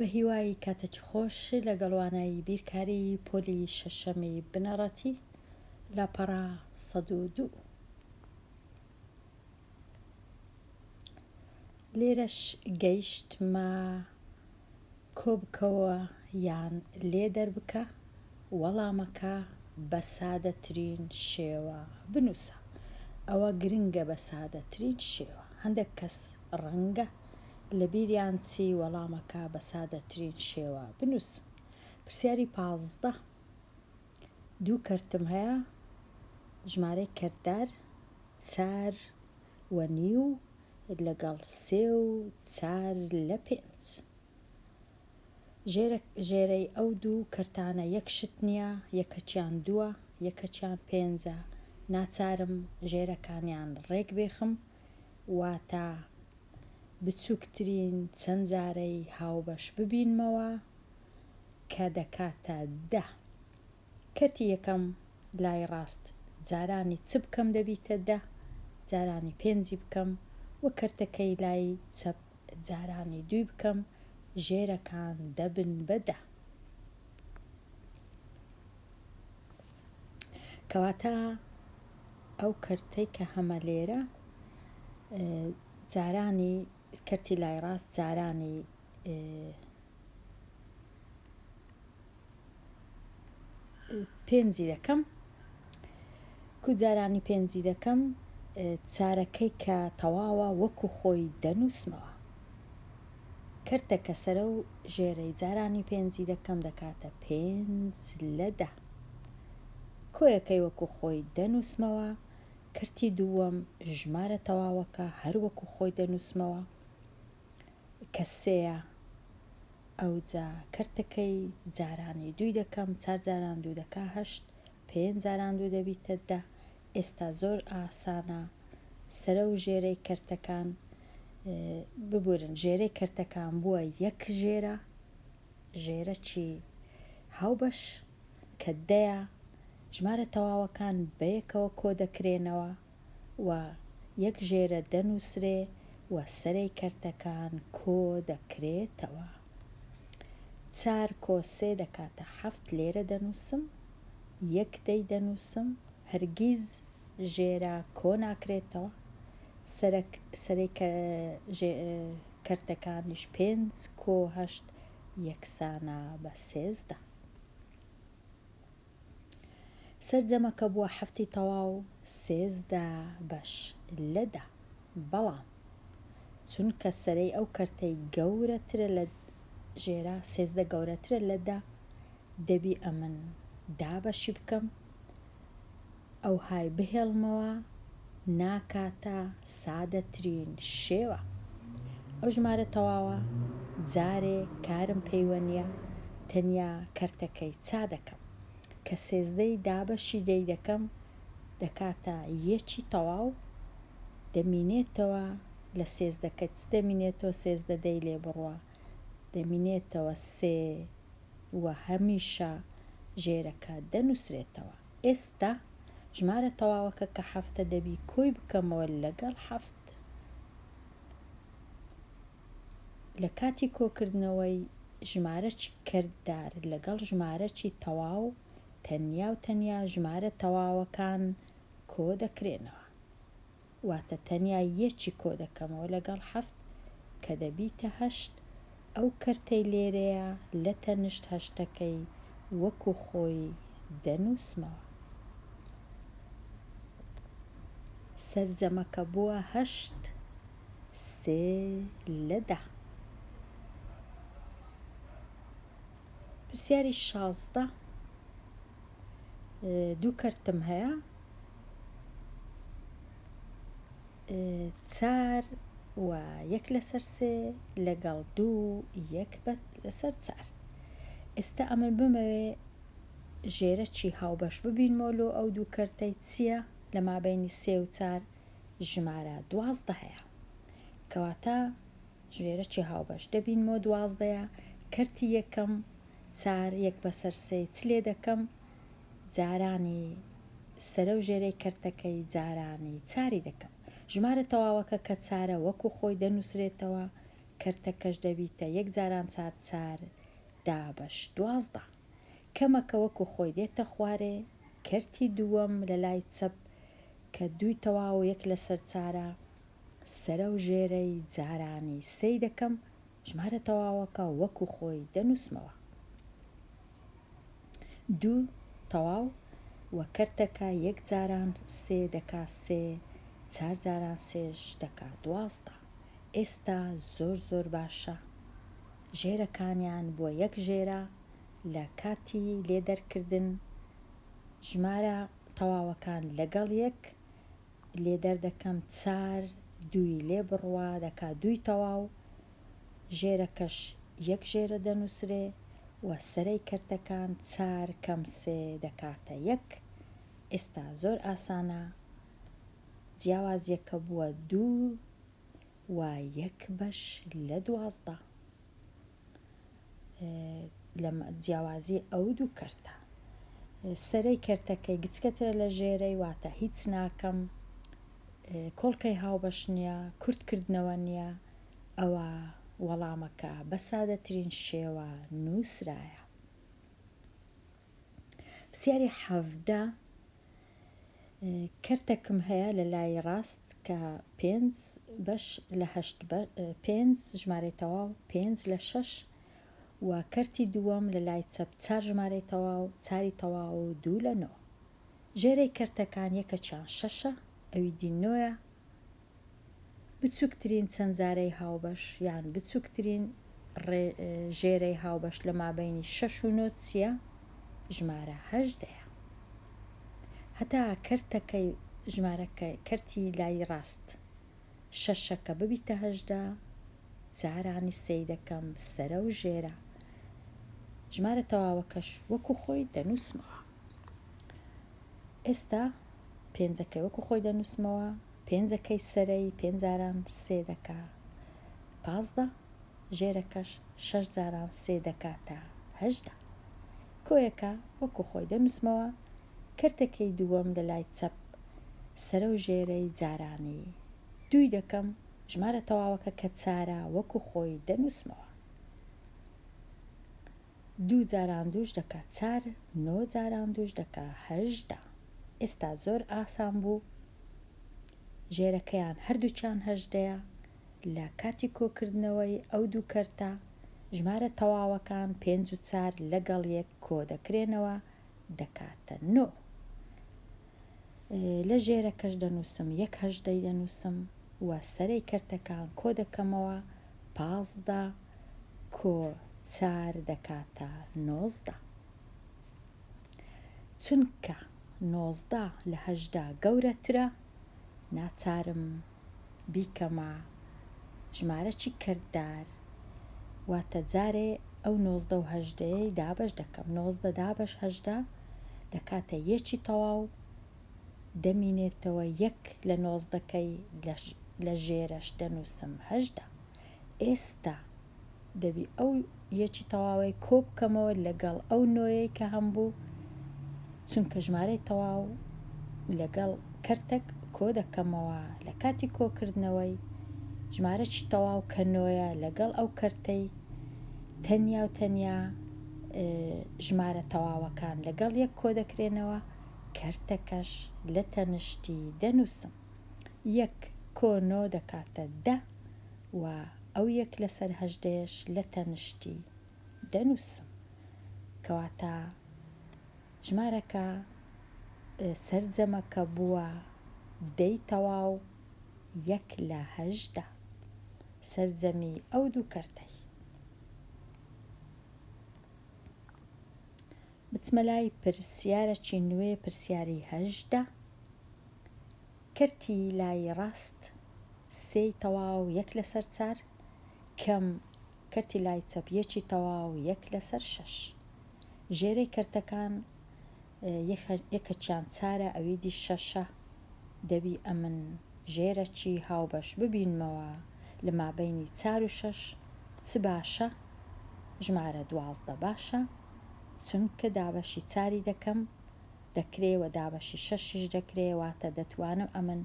بە هیوای کاتێکی خۆش لەگەڵ وانەی بیرکاری پۆلی شەشەمی بنەڕەتی لاپەڕە 102. لێرەش گەیشتمە کۆبکەوە یان لێ دەربکە وەڵامەکە بە سادەترین شێوە بنووسە. ئەوە گرنگە بە سادەترین شێوە. هەندێک کەس ڕەنگە لەبیریان چی وەڵامەکە بە سادەترین شێوە بنووسن. پرسیاری 15. دوو کەرتم هەیە ژمارەی کەرتدار چار و نیو لەگەڵ سێ و چار لە پێنج. ژێرە ژێرەی ئەو دوو کەرتانە یەک شت نییە، یەکەکیان دووە، یەکەکیان پێنجە، ناچارم ژێرەکانیان ڕێک بێخم، واتە بچووکترین چەند جارەی هاوبەش ببینمەوە کە دەکاتە دە. کەرتی یەکەم لای ڕاست جارانی چ بکەم دەبیتە دە، جارانی پێنجی بکەم و کەرتەکەی لای چەپ جارانی دووی بکەم ژێرەکان دەبن بە دە. کەواتە ئەو کەرتەی کە هەمە لێرە جارانی کەرتی لای ڕاست جارانی پێنجی دەکەم کو جارانی پێنجی دەکەم چارەکەی کە تەواوە وەکو خۆی دەنووسمەوە کەرتەکە سەرە و ژێرەی جارانی پێنجی دەکەم دەکاتە پێنج لە دە کۆیەکەی وەکو خۆی دەنووسمەوە کەرتی دووەم ژمارە تەواوەکە هەر وەکو خۆی دەنووسمەوە کە سێیە ئەوجا کەرتەکەی جارانی دووی دەکەم چار جاران دوو دەکا هەشت پێنج جاران دوو دەبیتە دە ئێستا زۆر ئاسانە سەرە و ژێرەی کەرتەکان ببورن ژێرەی کەرتەکان بووە یەک ژێرە ژێرەکی هاوبەش کە دەیە ژمارە تەواوەکان بەیەکەوە کۆ دەکرێنەوە و یەک ژێرە دەنووسرێ و سەرەی کەرتەکان کۆ دەکرێتەوە. چار کۆ سێ دەکاتە حەفت لێرە دەنووسم، یەک دەی دەنووسم، هەرگیز ژێرە کۆ ناکرێتەوە، سەرەک سەرەی کەرتەکانیش پێنج کۆ هەشت یەکسانە بە 13. سەرجەمەکە بووە حەفتی تەواو 13 بەش لە دە، بەڵام چونکە سەرەی ئەو کەرتەی گەورەترە لە ژێرە 13 گەورەترە لە دە دەبی ئەمن دابەشی بکەم ئەوهای بهێڵمەوە ناکاتە سادەترین شێوە ئەو ژمارە تەواوە جارێ کارم پێیوە نیە تەنیا کەرتەکەی چا دەکەم کە سێزدەی دابەشی دەی دەکەم دەکاتە یەکی تەواو دەمینێتەوە لە سێزدەکە چ دەمینێتەوە سێزدە دەی لێ بڕوا دەمینێتەوە سێ و هەمیشە ژێرەکە دەنوسرێتەوە. ئێستا ژمارە تەواوەکە کە حەفتە دەبی کۆی بکەمەوە لەگەڵ حەفت. لە کاتی کۆکردنەوەی ژمارەکی کەرتدار لەگەڵ ژمارەکی تەواو تەنیا و تەنیا ژمارە تەواوەکان کۆ دەکرێنەوە. واتە تەنیا یەکی کۆ دەکەمەوە لەگەڵ حەفت کە دەبیتە هەشت، ئەو کەرتەی لێرەیە لە تەنشت هەشتەکەی وەکو خۆی دەنووسمەوە. سەرجەمەکە بووە هەشت سێ لە دە. پرسیاری 16 دوو کەرتم هەیە چار و یەک لەسەر سێ لەگەڵ دوو یەک لەسەر چار ئێستا ئەمن بمەوێ ژێرە چی هاوبەش ببینمەوە لۆ ئەو دوو کەرتەی چییە لە مابینی سێ و چار ژمارە 12 هەیە کەواتە ژێرە چی هاوبەش دەبینمەوە دوازدەیە کەرتی یەکەم چار یەک بەسەر سێی چ لێ دەکەم جارانی سەرە و ژێرەی کەرتەکەی جارانی چاری دەکەم ژمارە تەواوەکە کە چارە وەکو خۆی دەنووسرێتەوە. کەرتەکەش دەبیتە یەک جاران چار چار دابەش 12. کەمەکە وەکو خۆی دێتە خوارێ، کەرتی دووەم لە لای چەپ کە دووی تەواو و یەک لەسەر چارە، سەرە و ژێرەی جارانی سێی دەکەم، ژمارە تەواوەکە وەکو خۆی دەنووسمەوە. دوو تەواو و کەرتەکە یەک جاران سێ دەکا سێ، چار جاران سێش دەکا 12. ئێستا زۆر زۆر باشە. ژێرەکانیان بووە یەک ژێرە، لە کاتی لێ دەرکردن ژمارە تەواوەکان لەگەڵ یەک لێ دەردەکەم چار دووی لێ بڕوا دەکا دووی تەواو ژێرەکەش یەک ژێرە دەنووسرێ و سەرەی کەرتەکان چار کەم سێ دەکاتە یەک ئێستا زۆر ئاسانە جیاوازیەکە بووە دوو و یەک بەش لە 12 لە جیاوازی ئەو دوو کەرتە. سەرەی کەرتەکەی گچکەترە لە ژێرەی واتە هیچ ناکەم کۆڵکەی هاوبەش نییە کورتکردنەوە نییە ئەوە وەڵامەکە بە سادەترین شێوە نووسرایە. پرسیاری 17 کەرتەکم هەیە لە لای ڕاست کە پێنج بەش لە هەشت پێنج ژمارەی تەواو پێنج لە شەش و کەرتی دووەم لە لای چەپ چار ژمارەی تەواو چاری تەواو و دوو لە نۆ. ژێرەی کەرتەکان یەکەکیان شەشە ئەوی دی نۆیە. بچووکترین چەند جارەی هاوبەش یان بچووکترین ژێرەی هاوبەش لە مابەینی شەش و نۆ چییە؟ ژمارە هەژدەیە. هەتا کەرتەکەی ژمارەکە کەرتی لای ڕاست شەشەکە ببیتە 18 جارانی سێی دەکەم سەرە و ژێرە ژمارە تەواوەکەش وەکو خۆی دەنووسمەوە. ئێستا پێنجەکەی وەکو خۆی دەنووسمەوە پێنجەکەی سەرەی پێنج جاران سێ دەکا 15 ژێرەکەش شەش جاران سێ دەکاتە 18 کۆیەکە وەکو خۆی دەنووسمەوە کەرتەکەی دووەم لە لای چەپ سەرە و ژێرەی جارانی دووی دەکەم ژمارە تەواوەکە کە چارە وەکو خۆی دەنووسمەوە دوو جاران دووش دەکا چار نۆ جاران دووش دەکا 18 ئێستا زۆر ئاسان بوو ژێرەکەیان هەردووکیان هەژدەیە لە کاتی کۆکردنەوەی ئەو دوو کەرتە ژمارە تەواوەکان پێنج و چار لەگەڵ یەک کۆ دەکرێنەوە دەکاتە نۆ. لە ژێرەکەش دەنووسم یەک هەژدەی دەنووسم و سەرەی کەرتەکان کۆ دەکەمەوە 15 کۆ چار دەکاتە 19. چونکە 19 لە هەژدە گەورەترە ناچارم بیکەمە ژمارەکی کەرتدار واتە جارێ ئەو 19 و هەژدەیەی دابەش دەکەم 19 دابەش هەژدە دەکاتە یەکی تەواو دەمینێتەوە یەک لە نۆزدەکەی لە ژێرەش دەنووسم هەژدە ئێستا دەبی ئەو یەکی تەواوەی کۆ بکەمەوە لەگەڵ ئەو نۆیەی کە هەمبوو چونکە ژمارەی تەواو لەگەڵ کەرتەک کۆ دەکەمەوە لە کاتی کۆکردنەوەی ژمارەکی تەواو کە نۆیە لەگەڵ ئەو کەرتەی تەنیا و تەنیا ژمارە تەواوەکان لەگەڵ یەک کۆ دەکرێنەوە کەرتەکەش لە تەنشتی دەنووسم یەک کۆ نۆ دەکاتە دە و ئەو یەک لەسەر هەژدەیەش لە تەنشتی دەنووسم کەواتە ژمارەکە سەرجەمەکە بووە دەی تەواو یەک لە 18 سەرجەمی ئەو دوو کەرتەی. بچمە لای پرسیارەکی نوێ پرسیاری 18 کەرتی لای ڕاست سێی تەواو یەک لەسەر چار کەم کەرتی لای چەپ یەکی تەواو یەک لەسەر شەش ژێرەی کەرتەکان یەکەکیان چارە ئەوی دی شەشە دەبی ئەمن ژێرەکی هاوبەش ببینمەوە لە مابەینی چار و شەش چ باشە ژمارە 12 باشە چونکە دابەشی چاری دەکەم دەکرێ و دابەشی شەشیش دەکرێ واتە دەتوانم ئەمن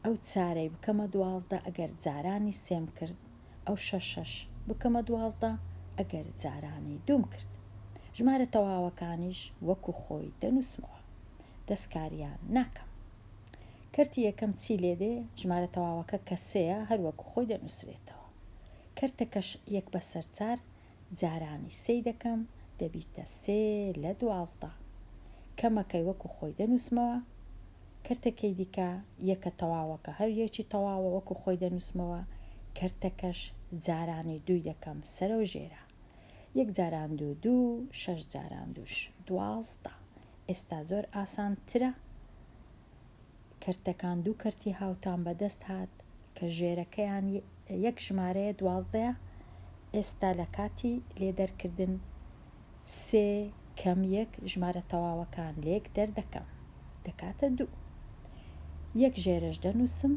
ئەو چارەی بکەمە 12 ئەگەر جارانی سێم کرد. ئەو شەشەش بکەمە 12 ئەگەر جارانی دووم کرد. ژمارە تەواوەکانیش وەکو خۆی دەنووسمەوە. دەستکاریان ناکەم. کەرتی یەکەم چی لێدێ؟ ژمارە تەواوەکە کە سێیە هەر وەکو خۆی دەنووسرێتەوە. کەرتەکەش یەک بەسەر چار جارانی سێی دەکەم دەبیتە سێ لە 12. کەمەکەی وەکو خۆی دەنووسمەوە. کەرتەکەی دیکە یەکە تەواوەکە هەر یەکی تەواوە وەکو خۆی دەنووسمەوە. کەرتەکەش جارانی دووی دەکەم سەرەو ژێرە. یەک جاران دوو دوو، شەش جاران دووش 12. ئێستا زۆر ئاسانترە. کەرتەکان دوو کەرتی هاوتان بەدەست هات کە ژێرەکەیان یەک ژمارەیە دوازدەیە، ئێستا لە کاتی لێدەرکردن سێ کەم یەک ژمارە تەواوەکان لێک دەردەکەم دەکاتە دوو. یەک ژێرەش دەنووسم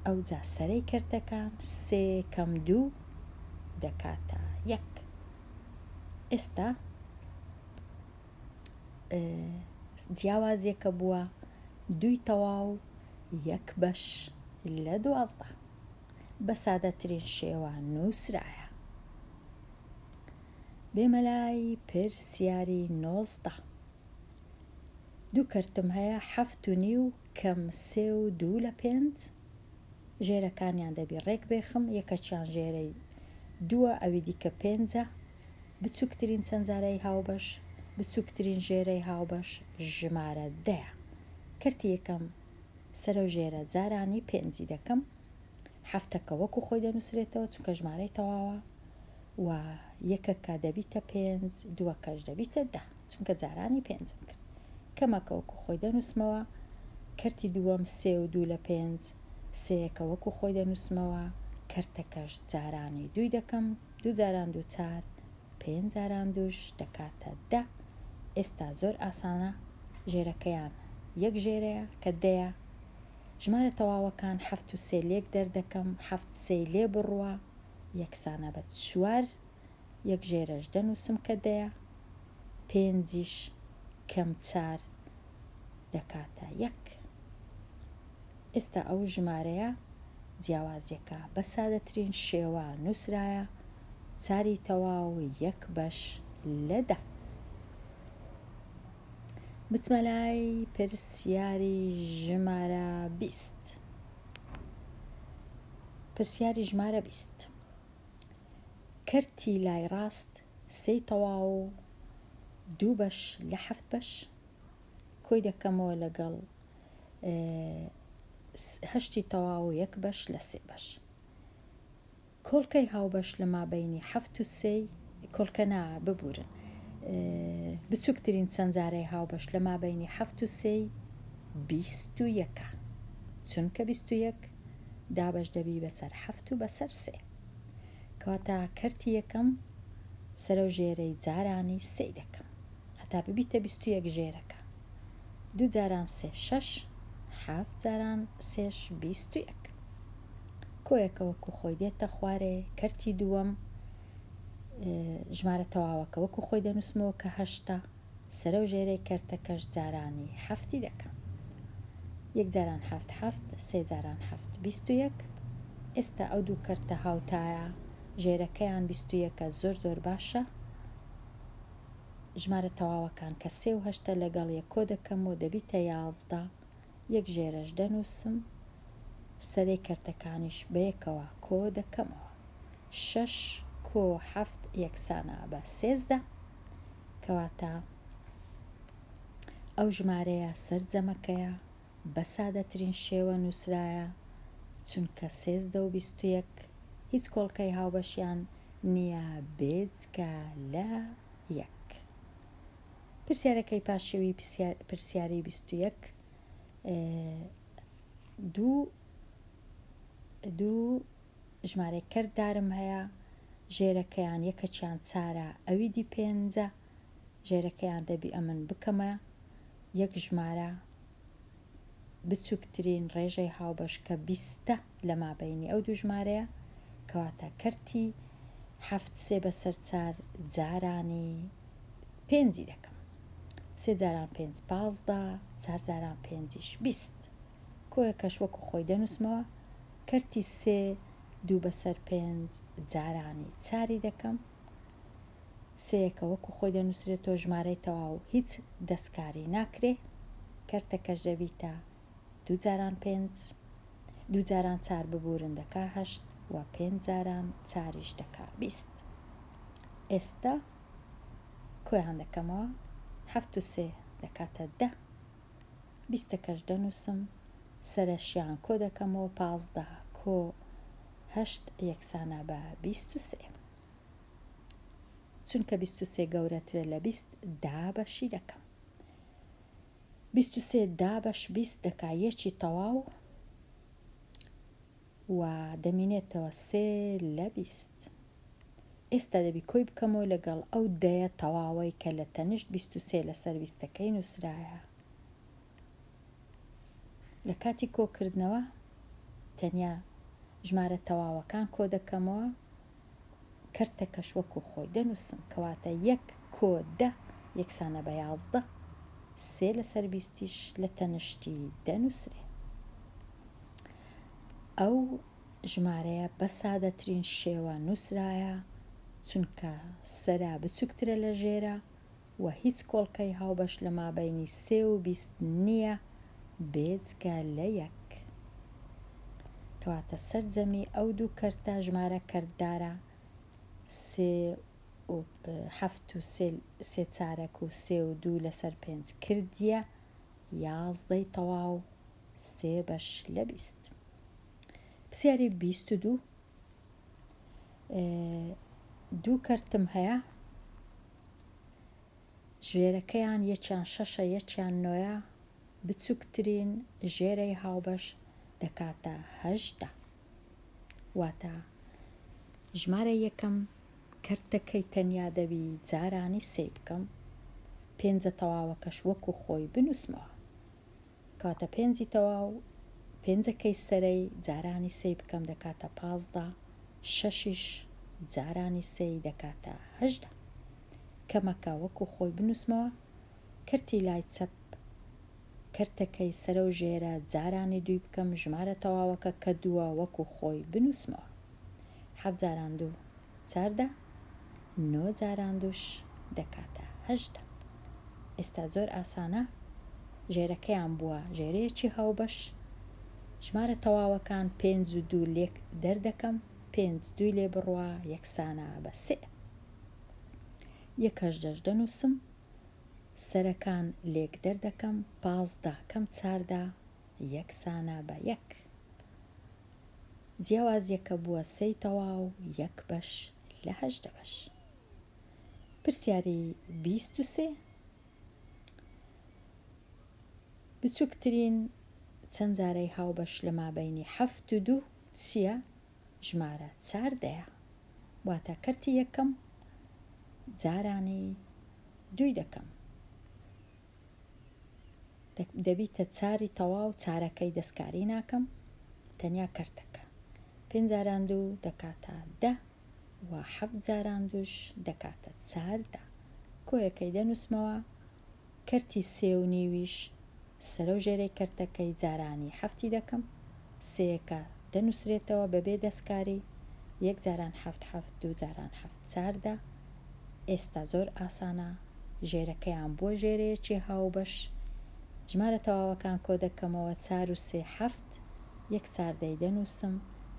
ئەوجا سەرەی کەرتەکان سێ کەم دوو دەکاتە یەک. ئێستا جیاوازیەکە بووە دووی تەواو یەک بەش لە 12 بە سادەترین شێوە نووسرایە. بێمە لای پرسیاری 19. دوو کەرتم هەیە حەفت و نیو کەم سێ و دوو لە پێنج ژێرەکانیان دەبی ڕێک بێخم یەکەکیان ژێرەی دووە ئەوی دیکە پێنجە بچووکترین چەندجارەی هاوبەش، بچووکترین ژێرەی هاوبەش ژمارە دەیە. کەرتی یەکەم سەرەو ژێرە جارانی پێنجی دەکەم. حەفتەکە وەکو خۆی دەنووسرێتەوە چونکە ژمارەی تەواوە و یەکەکە دەبیتە پێنج دووەکەش دەبیتە دە چونکە جارانی پێنجم کرد. کەمەکە وەکو خۆی دەنووسمەوە. کەرتی دووەم سێ و دوو لە پێنج سێیەکە وەکو خۆی دەنووسمەوە. کەرتەکەش جارانی دووی دەکەم. دوو جاران دوو چار، پێنج جاران دووش دەکاتە دە، ئێستا زۆر ئاسانە ژێرەکەیان یەک ژێرەیە کە دەیە، ژمارە تەواوەکان حەفت و سێ لێک دەردەکەم، حەفت سێی لێ بڕوە یەکسانە بە چوار، یەک ژێرەش دەنووسم کە دەیە، پێنجیش کەم چار دەکاتە یەک. ئێستا ئەو ژمارەیە جیاوازیەکە بە سادەترین شێوە نووسرایە، چاری تەواو یەک بەش لە دە. بچمە لای پرسیاری ژمارە 20. پرسیاری ژمارە 20. کەرتی لای ڕاست سێی تەواو و دوو بەش لە حەفت بەش کۆی دەکەمەوە لەگەڵ هەشتی تەواو و یەک بەش لە سێ بەش. کۆڵکەی هاوبەش لە مابەینی حەفت و سێی، کۆڵکە نا ببورن، بچووکترین چەندجارەی هاوبەش لە مابەینی حەفت و سێی 21ە. چونکە 21 دابەش دەبی بەسەر حەفت و بەسەر سێ. کەواتە کەرتی یەکەم سەرەو ژێرەی جارانی سێی دەکەم. هەتا ببیتە 21 ژێرەکە. دوو جاران سێ شەش، حەفت جاران سێش 21. کۆیەکە وەکو خۆی دێتە خوارێ، کەرتی دووەم ژمارە تەواوەکە وەکو خۆی دەنووسمەوە کە هەشتە، سەرەو ژێرەی کەرتەکەش جارانی حەفتی دەکەم. یەک جاران حەفت حەفت، سێ جاران حەفت 21. ئێستا ئەو دوو کەرتە هاوتایە، ژێرەکەیان 21ە زۆر زۆر باشە. ژمارە تەواوەکان کە سێ و هەشتە لەگەڵ یەک کۆ دەکەمەوە دەبیتە 11، یەک ژێرەش دەنووسم، سەرەی کەرتەکانیش بەیەکەوە کۆ دەکەمەوە. شەش کۆ حەفت یەکسانە بە 13، کەواتە ئەو ژمارەیە سەرجەمەکەیە بە سادەترین شێوە نووسرایە، چونکە 13 و 21 هیچ کۆڵکەی هاوبەشیان نییە بێجگە لە یەک. پرسیارەکەی پاشێوی پرسیاری 21 دوو دوو ژمارەی کەرتدارم هەیە ژێرەکەیان یەکەکیان چارە ئەوی دی پێنجە ژێرەکەیان دەبی ئەمن بکەمە یەک ژمارە بچووکترین ڕێژەی هاوبەش کە بیستە لە مابەینی ئەو دوو ژمارەیە، کەواتە کەرتی حەفت سێ بەسەر چار جارانی پێنجی دەکەم. سێ جاران پێنج 15، چار جاران پێنجیش 20. کۆیەکەش وەکو خۆی دەنووسمەوە. کەرتی سێ. دوو بەسەر پێنج جارانی چاری دەکەم. سێیەکە وەکو خۆی دەنووسرێتەوە ژمارەی تەواو هیچ دەستکاری ناکرێ. کەرتەکەش دەبیتە دوو جاران پێنج، دوو جاران چار ببورن دەکا هەشت و پێنج جاران چاریش دەکا 20. ئێستا کۆیان دەکەمەوە حەفت و سێ دەکاتە دە. بیستەکەش دەنووسم، سەرەشیان کۆ دەکەمەوە 15 کۆ هەشت یەکسانە بە 23. چونکە 23 گەورەترە لە 20 دابەشی دەکەم. 23 دابەش 20 دەکا یەکی تەواو و دەمینێتەوە سێ لە 20. ئێستا دەبی کۆی بکەمەوە لەگەڵ ئەو دەیە تەواوەی کە لە تەنیشت 23 لەسەر بیستەکەی نووسرایە. لە کاتی کۆکردنەوە تەنیا ژمارە تەواوەکان کۆ دەکەمەوە، کەرتەکەش وەکو خۆی دەنووسم، کەواتە یەک کۆ دە یەکسانە بە 11، سێ لەسەر بیستیش لە تەنشتی دەنووسرێ. ئەو ژمارەیە بە سادەترین شێوە نووسرایە، چونکە سەرە بچووکترە لە ژێرە و هیچ کۆڵکەی هاوبەش لە مابەینی سێ و 20 نییە بێجگە لە یەک. کەواتە سەرجەمی ئەو دوو کەرتە ژمارە کەرتدارە سێ و حەفت و سێ سێ چارەک و سێ و دوو لەسەر پێنج کردیە یازدەی تەواو سێ بەش لە 20. پرسیاری 22 دوو کەرتم هەیە ژێرەکەیان یەکیان شەشە یەکیان نۆیە بچووکترین ژێرەی هاوبەش دەکاتە 18. واتە ژمارە یەکەم کەرتەکەی تەنیا دەبی جارانی سێی بکەم، پێنجە تەواوەکەش وەکو خۆی بنووسمەوە. کەواتە پێنجی تەواو پێنجەکەی سەرەی جارانی سێی بکەم دەکاتە 15، شەشیش جارانی سێی دەکاتە 18. کەمەکە وەکو خۆی بنووسمەوە، کەرتی لای چەپ کەرتەکەی سەرە و ژێرە جارانی دووی بکەم، ژمارە تەواوەکە کە دووە وەکو خۆی بنووسمەوە. حەفت جاران دوو 14، نۆ جاران دووش دەکاتە 18. ئێستا زۆر ئاسانە، ژێرەکەیان بووە ژێرەیەکی هاوبەش. ژمارە تەواوەکان پێنج و دوو لێک دەردەکەم، پێنج دووی لێ بڕوا یەکسانە بە سێ. یەک هەژدەش دەنووسم، سەرەکان لێک دەردەکەم، 15 کەم 14 یەکسانە بە یەک. جیاوازیەکە بووە سێی تەواو یەک بەش لە 18 بەش. پرسیاری 23 بچووکترین چەند جارەی هاوبەش لە مابەینی حەفت و دوو چییە؟ ژمارە چاردەیە. واتە کەرتی یەکەم جارانی دووی دەکەم. دەبیتە چاری تەواو، چارەکەی دەستکاری ناکەم، تەنیا کەرتەکە. پێنج جاران دوو دەکاتە دە و حەفت جاران دووش دەکاتە 14. کۆیەکەی دەنووسمەوە، کەرتی سێ و نیویش سەرە و ژێرەی کەرتەکەی جارانی حەفتی دەکەم، سێیەکە دەنووسرێتەوە بەبێ دەستکاری، یەک جاران حەفت حەفت، دوو جاران حەفت 14. ئێستا زۆر ئاسانە، ژێرەکەیان بووە ژێرەیەکی هاوبەش. ژمارە تەواوەکان کۆ دەکەمەوە چار و سێ حەفت، یەک چاردەی دەنووسم،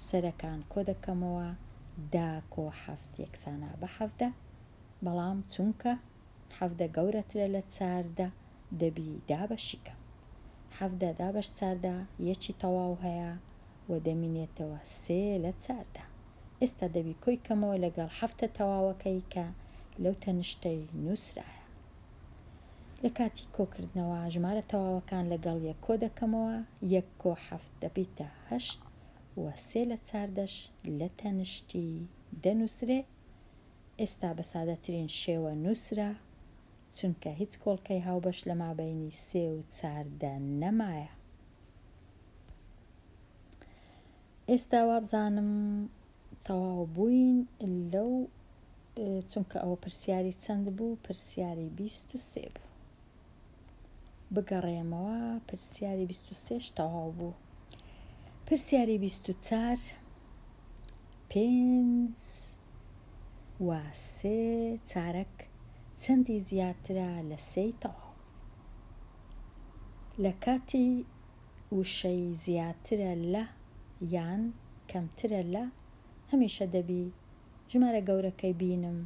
سەرەکان کۆ دەکەمەوە دە کۆ حەفت یەکسانە بە 17، بەڵام چونکە 17 گەورەترە لە 14 دەبی دابەشی کەم. 17 دابەش 14 یەکی تەواو هەیە و دەمینێتەوە سێ لە 14. ئێستا دەبی کۆی کەمەوە لەگەڵ حەفتە تەواوەکەی کە لەو تەنشتەی نووسرایە. لە کاتی کۆکردنەوە ژمارە تەواوەکان لەگەڵ یەک کۆ دەکەمەوە، یەک کۆ حەفت دەبیتە هەشت و سێ لە چاردەش لە تەنشتی دەنووسرێ. ئێستا بە سادەترین شێوە نووسرا، چونکە هیچ کۆڵکەی هاوبەش لە مابەینی سێ و 14 نەمایە. ئێستا وابزانم تەواو بووین لەو، چونکە ئەوە پرسیاری چەند بوو؟ پرسیاری 23 بوو. بگەڕێمەوە پرسیاری 23ش تەواو بوو. پرسیاری 24. پێنج و سێ چارەک چەندی زیاترە لە سێی تەواو؟ لە کاتی وشەی زیاترە لە یان کەمترە لە هەمیشە دەبی ژمارە گەورەکەی بینم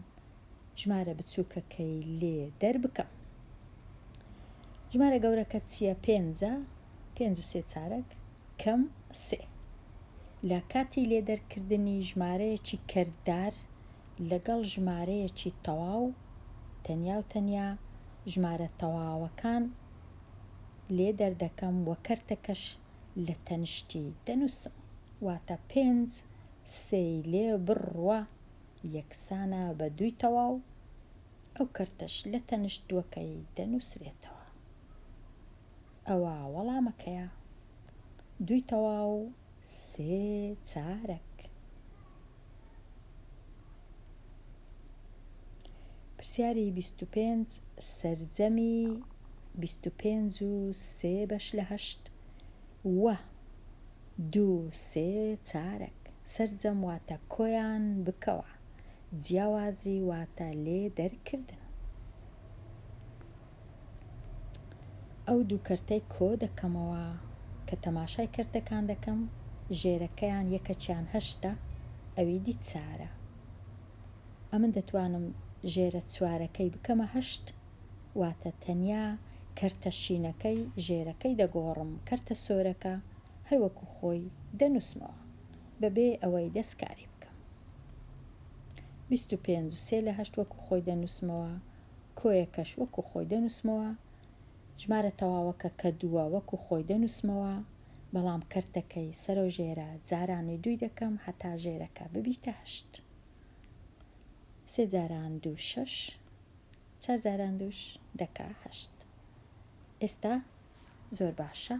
ژمارە بچووکەکەی لێ دەربکەم. ژمارە گەورەکە چییە؟ پێنجە، پێنج و سێ چارەک کەم سێ. لە کاتی لێ دەرکردنی ژمارەیەکی کەرتدار لەگەڵ ژمارەیەکی تەواو، تەنیا و تەنیا ژمارە تەواوەکان لێ دەردەکەم و کەرتەکەش لە تەنشتی دەنووسم. واتە پێنج سێی لێ بڕوە یەکسانە بە دووی تەواو، ئەو کەرتەش لە تەنشت دووەکەی دەنووسرێتەوە. ئەوە وەڵامەکەیە، دووی تەواو سێ چارەک. پرسیاری 25 سەرجەمی 25 و سێ بەش لە هەشت و دوو سێ چارەک سەرجەم واتە کۆیان بکەوە جیاوازی واتە لێ دەرکردن. ئەو دوو کەرتەی کۆ دەکەمەوە کە تەماشای کەرتەکان دەکەم ژێرەکەیان یەکەکیان هەشتە ئەوی دی چارە ئەمن دەتوانم ژێرە چوارەکەی بکەمە هەشت واتە تەنیا کەرتە شینەکەی ژێرەکەی دەگۆڕم کەرتە سۆرەکە هەر وەکو خۆی دەنووسمەوە بەبێ ئەوەی دەستکاری بکەم. 25 و سێ لە هەشت وەکو خۆی دەنووسمەوە کۆیەکەش وەکو خۆی دەنووسمەوە ژمارە تەواوەکە کە دووە وەکو خۆی دەنووسمەوە بەڵام کەرتەکەی سەرەو ژێرە جارانی دووی دەکەم هەتا ژێرەکە ببیتە هەشت سێ جاران دوو شەش چار جاران دووش دەکا هەشت. ئێستا زۆر باشە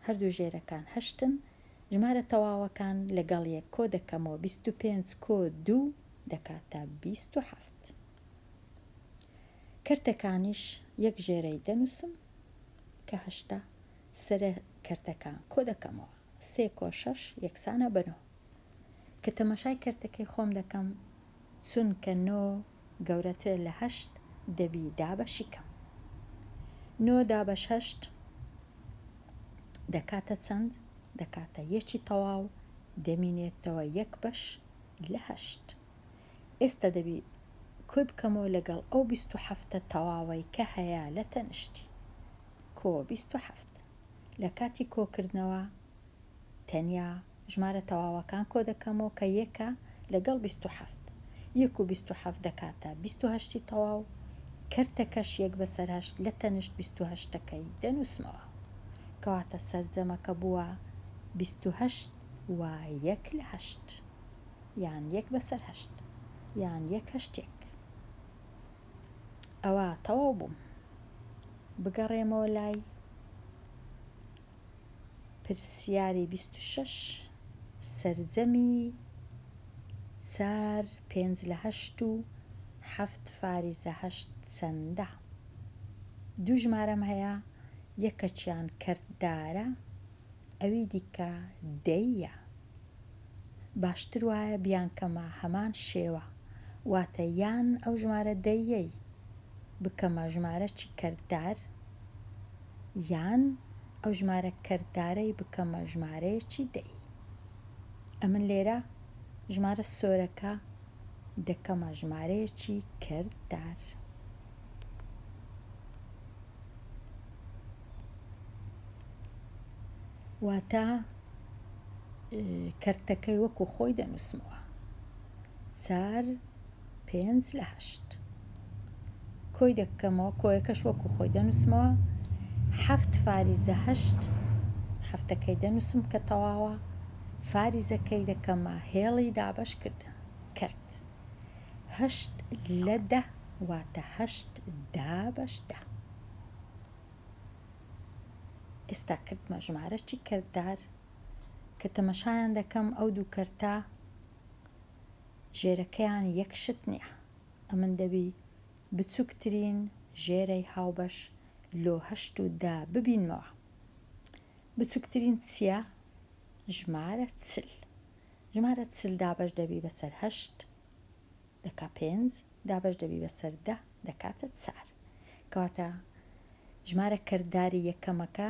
هەردوو ژێرەکان هەشتن ژمارە تەواوەکان لەگەڵ یەک کۆ دەکەمەوە 25 کۆ دوو دەکاتە 27. کەرتەکانیش یەک ژێرەی دەنووسم کە هەشتە سەرە کەرتەکان کۆ دەکەمەوە سێ کۆ شەش یەکسانە بە نۆ. کە تەماشای کەرتەکەی خۆم دەکەم چونکە نۆ گەورەترە لە هەشت دەبی دابەشی کەم. نۆ دابەش هەشت دەکاتە چەند؟ دەکاتە یەکی تەواو دەمینێتەوە یەک بەش لە هەشت. ئێستا دەبی کۆی بکەمەوە لەگەڵ ئەو 27 تەواوەی کە هەیە لە تەنشتی. کۆ 27. لە کاتی کۆکردنەوە تەنیا ژمارە تەواوەکان کۆدەکەمەوە کە یەکە لەگەڵ 27. یەک و 27 دەکاتە 28ی تەواو، کەرتەکەش یەک بەسەر هەشت لە تەنشت 28ەکەی دەنووسمەوە. کەواتە سەرجەمەکە بووە 28 و یەک لە هەشت یان یەک بەسەر هەشت یان یەک هەشتێک. ئەوە تەواو بووم. بگەڕێمەوە لای پرسیاری 26 سەرجەمی چار پێنج لە هەشت و حەفت فاریزە هەشت چەندە؟ دوو ژمارەم هەیە یەکەکیان کەرتدارە ئەوی دیکە دەیە. باشتر وایە بیانکەمە هەمان شێوە واتە یان ئەو ژمارە دەیەی بکەمە ژمارەکی کەرتدار یان ئەو ژمارە کەرتدارەی بکەمە ژمارەیەکی دەی. ئەمن لێرە ژمارە سۆرەکە دەکەمە ژمارەیەکی کەرتدار. واتە کەرتەکەی وەکو خۆی دەنووسمەوە چار پێنج لە هەشت کۆی دەکەمەوە کۆیەکەش وەکو خۆی دەنووسمەوە حەفت فاریزە هەشت هەفتەکەی دەنووسم کە تەواوە فاریزەکەی دەکەمە هێڵی دابەشکردن کەرت هەشت لە دە واتە هەشت دابەش دە ئێستا کردمە ژمارەکی کەرتدار کە تەمەشایان دەکەم ئەو دوو کەرتە ژێرەکەیان یەک شت نییە ئەمن دەبی بچووکترین ژێرەی هاوبەش لۆ هەشت و دە ببینمەوە بچووکترین چییە؟ ژمارە چل. ژمارە 40 دابەش دەبی بەسەر هەشت دەکا پێنج، دابەش دەبی بەسەر دە دەکاتە چار. کەواتە ژمارە کەرتداری یەکەمەکە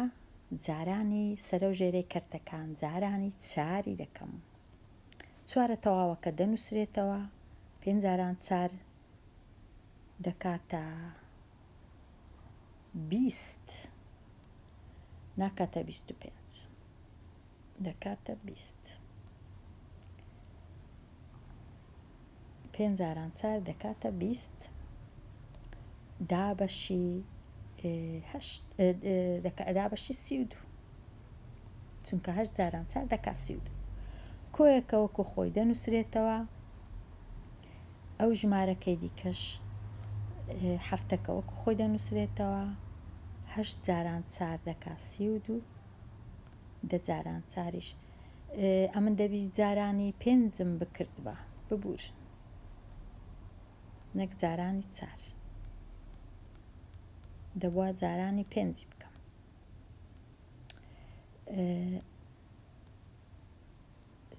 جارانی سەرەو ژێرەی کەرتەکان جارانی چاری دەکەم. چوارە تەواوەکە دەنووسرێتەوە، پێنج جاران چار دەکاتە 20 ناکاتە 25 دەکاتە 20 پێنج جاران چار دەکاتە 20 دابەشی هەشت دابەشی 32 چونکە هەشت جاران چار دەکا 32 کۆیەکە وەکو خۆی دەنووسرێتەوە ئەو ژمارەکەی دیکەش هەفتەکە وەکو خۆی دەنووسرێتەوە هەشت جاران چار دەکا 32 دە جاران چاریش ئەمن دەبی جارانی پێنجم بکردبا ببورن نەک جارانی چار دەبوا جارانی پێنجی بکەم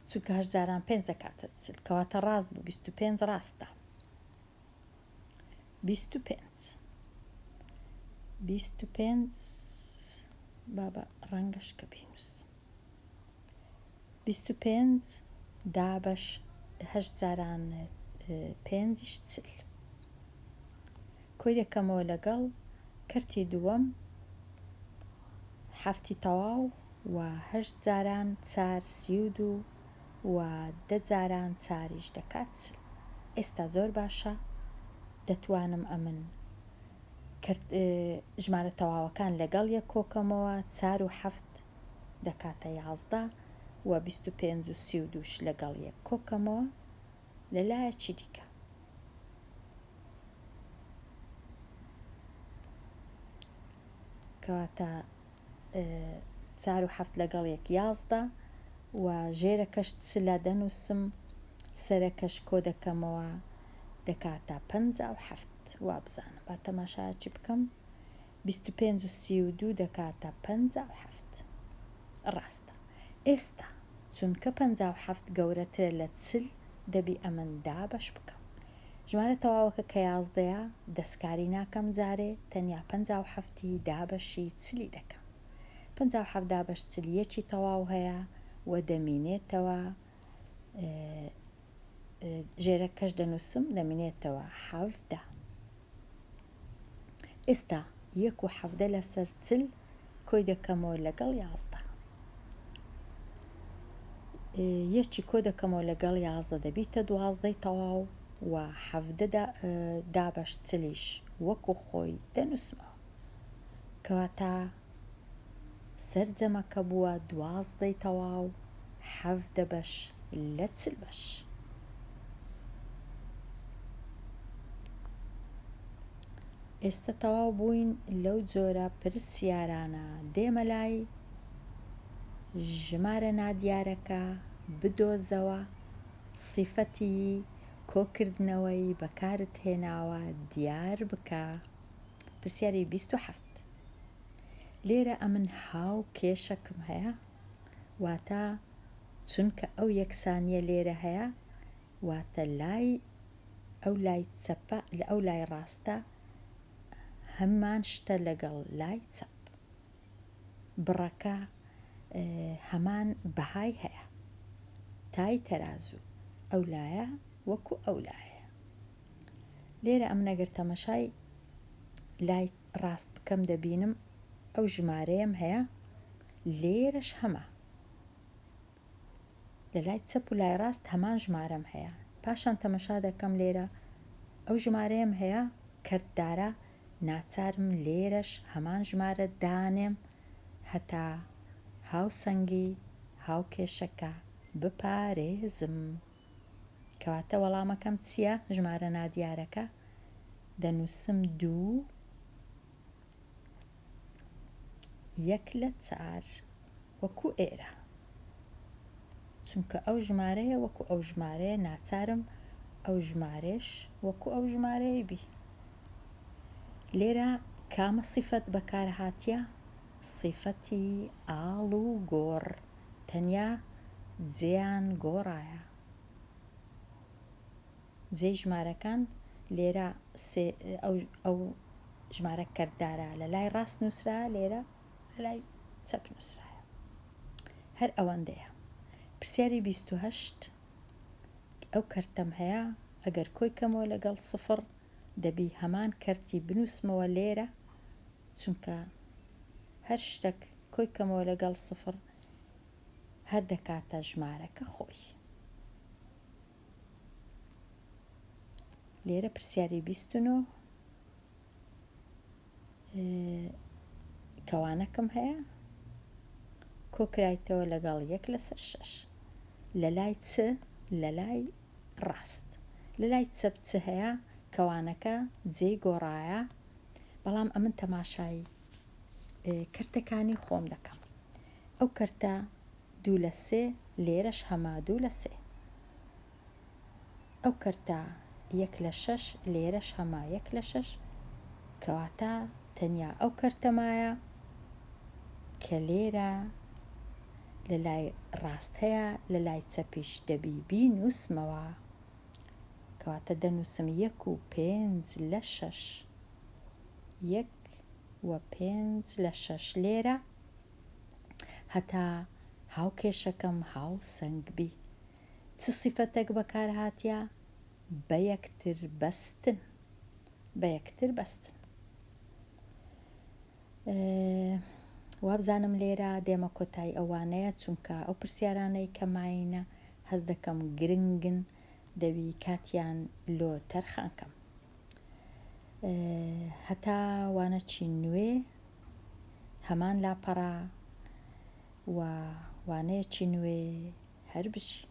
چونکە هەشت جاران پێنج دەکاتە چل کەواتە ڕاست بوو 25 ڕاستە 25 25 بابە ڕەنگەش کە بینووسم 25 دابەش هەشت جاران پێنجیش چل کۆی دەکەمەوە لەگەڵ کەرتی دووەم حەفتی تەواو و هەشت جاران چار 32 و دە جاران چاریش دەکات چل. ئێستا زۆر باشە دەتوانم ئەمن کەرت ژمارە تەواوەکان لەگەڵ یەک کۆکەمەوە چار و حەفت دەکاتە 11 و 25 و 32ش لەگەڵ یەک کۆکەمەوە لە لایەکی دیکە. کەواتە چار و حەفت لەگەڵ یەک 11 و ژێرەکەش چلە دەنووسم سەرەکەش کۆ دەکەمەوە دەکاتە 57 وابزانم با تەماشایەکی بکەم 25 و 32 دەکاتە 57 ڕاستە ئێستا چونکە 57 گەورەترە لە چل دەبی ئەمن دابەش بکەم ژمارە تەواوەکە کە یازدەیە دەستکاری ناکەم جارێ تەنیا 57ی دابەشی چلی دەکەم 57 دابەش چل یەکی تەواو هەیە و دەمینێتەوە ژێرەکەش دەنووسم دەمینێتەوە حەڤدە. ئێستا یەک و حەڤدە لەسەر چل کۆی دەکەمەوە لەگەڵ یازدە. یەکی کۆ دەکەمەوە لەگەڵ یازدە دەبیتە دوازدەی تەواو و حەڤدە دابەش چلیش وەکو خۆی دەنووسمەوە. کەواتە سەرجەمەکە بووە دوازدەی تەواو حەڤدە بەش لە چل بەش. ئێستا تەواو بووین لەو جۆرە پرسیارانە دێمە لای ژمارە نادیارەکە بدۆزەوە سیفەتی کۆکردنەوەی بەکارت هێناوە دیار بکە پرسیاری 27 لێرە ئەمن هاو کێشەکم هەیە واتە چونکە ئەو یەکسانیە لێرە هەیە واتە لای ئەو لای چەپە لە ئەو لای ڕاستە هەمان شتە لەگەڵ لای چەپ بڕەکە هەمان بەهای هەیە تای تەرازوو ئەو لایە وەکو ئەو لایە لێرە ئەمن ئەگەر تەمەشای لای ڕاست بکەم دەبینم ئەو ژمارەیەم هەیە لێرەش هەمە لە لای چەپ و لای ڕاست هەمان ژمارەم هەیە پاشان تەمەشا دەکەم لێرە ئەو ژمارەیەم هەیە کەرتدارە ناچارم لێرەش هەمان ژمارە دانێم هەتا هاوسەنگی هاوکێشەکە بپارێزم. کەواتە وەڵامەکەم چییە؟ ژمارە نادیارەکە دەنووسم دوو یەک لە چار وەکو ئێرە چونکە ئەو ژمارەیە وەکو ئەو ژمارەیە ناچارم ئەو ژمارەش وەکو ئەو ژمارەیە بی لێرە کامە سیفەت بەکار هاتیە سیفەتی ئاڵ و گۆڕ تەنیا. جێیان گۆڕایە. جێی ژمارەکان لێرە سێ ئەو ئەو ژمارە کەرتدارە لە لای ڕاست نووسرایە لێرە لە لای چەپ نووسرایە. هەر ئەوەندەیە. پرسیاری 28 ئەو کەرتەم هەیە ئەگەر کۆی کەمەوە لەگەڵ سفڕ دەبی هەمان کەرتی بنووسمەوە لێرە چونکە هەر شتەک کۆی کەمەوە لەگەڵ سفڕ هەر دەکاتە ژمارەکە خۆی. لێرە پرسیاری 29 کەوانەکەم هەیە کۆکرایتەوە لەگەڵ یەک لەسەر شەش لە لای چ لە لای ڕاست لە لای چەپ چ هەیە کەوانەکە جێی گۆڕایە بەڵام ئەمن تەماشای کەرتەکانی خۆم دەکەم ئەو کەرتە دوو لە سێ لێرەش هەمە دوو لە سێ ئەو کەرتە یەک لە شەش لێرەش هەمە یەک لە شەش کەواتە تەنیا ئەو کەرتە مایە کە لێرە لە لای ڕاست هەیە لە لای چەپیش دەبی بینووسمەوە کەواتە دەنووسم یەک و پێنج لە شەش یەک و پێنج لە شەش لێرە هەتا هاوکێشەکەم هاوسەنگ بی. چ سیفەتەک بەکار هاتیە؟ بەیەکتر بەستن. بەیەکتر بەستن. وابزانم لێرە دێمە کۆتایی ئەو وانەیە چونکە ئەو پرسیارانەی کە ماینە هەست دەکەم گرنگن دەوی کاتیان لۆ تەرخان کەم. هەتا وانەچی نوێ هەمان لاپەڕە و وانەیەکی نوێ هەر بژی.